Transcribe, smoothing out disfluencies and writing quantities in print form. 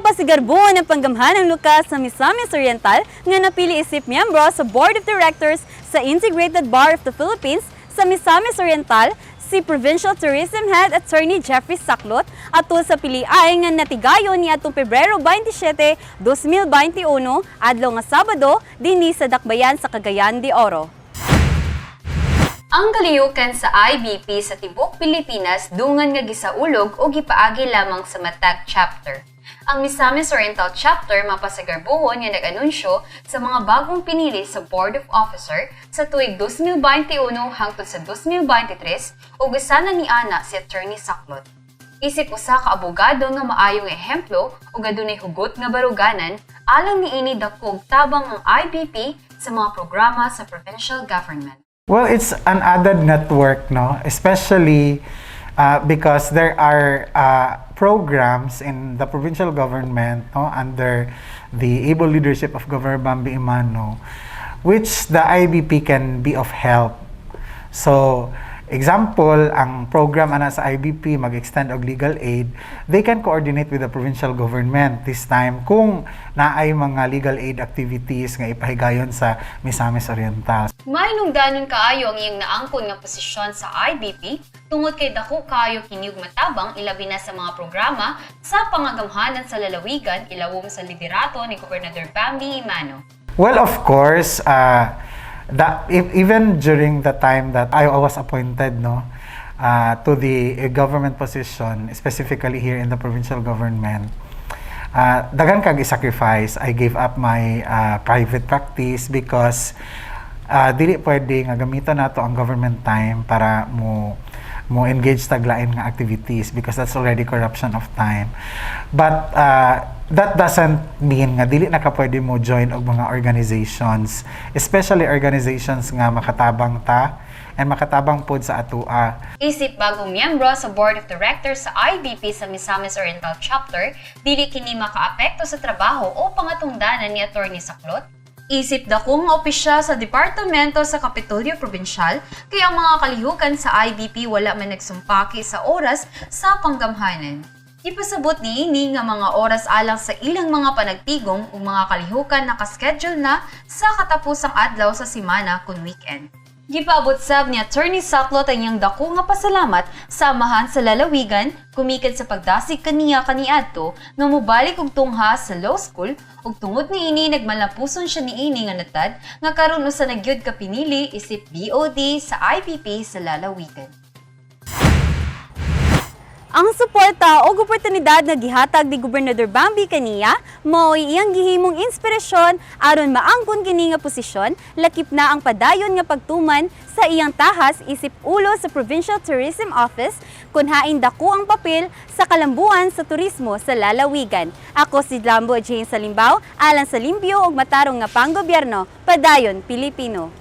Mapasigarbo ng panggamhanang lukas sa Misamis Oriental nga napili isip miyembro sa Board of Directors sa Integrated Bar of the Philippines sa Misamis Oriental si Provincial Tourism Head Attorney Jeffrey Saclot atol sa piliay nga natigayon ni atong Pebrero 27, 2021, adlaw nga Sabado, dinhi sa Dakbayan sa Cagayan de Oro. Ang kaliyukan sa IBP sa tibuok Pilipinas dungan nga gisaulog o gipaagi lamang sa matag chapter. Ang Misamis Oriental Chapter mapasagarbuhon nga nag-anunsyo sa mga bagong pinili sa Board of Officer sa tuig 2021 hangtod sa 2023 ug usa na ni ana si Attorney Saclot. Isip usa ka abogado nga maayong ehemplo ug adunay hugot nga baruganan, alang niini dakog tabang ang IBP sa mga programa sa provincial government. Well, it's an added network, no? Especially because there are programs in the provincial government, no, under the able leadership of Governor Bambi Emano, which the IBP can be of help. So, example, ang program ana sa IBP mag-extend og legal aid, they can coordinate with the provincial government this time kung naay mga legal aid activities nga ipahigayon sa Misamis Oriental. Mahinungdanon kaayo ang iyang naangkon nga posisyon sa IBP tungod kay dako kaayo kini og matabang, ilabi na sa mga programa sa pangagamhanan sa lalawigan ilawom sa liderato ni Gobernador Bambi Emano. Well, of course, that if, even during the time that I was appointed, no, to the government position, specifically here in the provincial government, daghan kag sacrifice. I gave up my private practice because dili pwede nga gamiton nato ang government time para mo engage tag lain nga activities because that's already corruption of time. But that doesn't mean nga dili na ka pwede mo join og mga organizations, especially organizations nga makatabang ta and makatabang pod sa atua. Isip bagong miyembro sa Board of Directors sa IBP sa Misamis Oriental Chapter, dili kini makaapekto sa trabaho o pangatungdanan ni Attorney Saclot. Isip dakong opisyal sa departamento sa Kapitolyo Probinsyal, kaya ang mga kalihukan sa IBP wala man nagsumpaki sa oras sa panggamhanan. Ipasabot niini nga mga oras alang sa ilang mga panagtigong ug mga kalihukan nakaschedule na sa katapusang adlaw sa simana kun weekend. Gipaabot sab ni Attorney Saclot ang iyang dako nga pasalamat sa amahan sa lalawigan gumikan sa pagdasig kaniya kaniadto nga mobalik og tungha sa law school, ug tungod niini nagmalapuson siya niini nga natad nga karon usa na gyud ka pinili isip BOD sa IBP sa lalawigan. Ang suporta o oportunidad nga gihatag ni Gobernador Bambi kaniya mao'y iyang gihimong inspirasyon aron maangkon kini nga posisyon, lakip na ang padayon nga pagtuman sa iyang tahas isip ulo sa Provincial Tourism Office kun hain dako ang papel sa kalambuan sa turismo sa lalawigan. Ako si Lambo Jane Salimbaw, alang sa limpyo ug matarong nga panggobyerno, padayon Pilipino.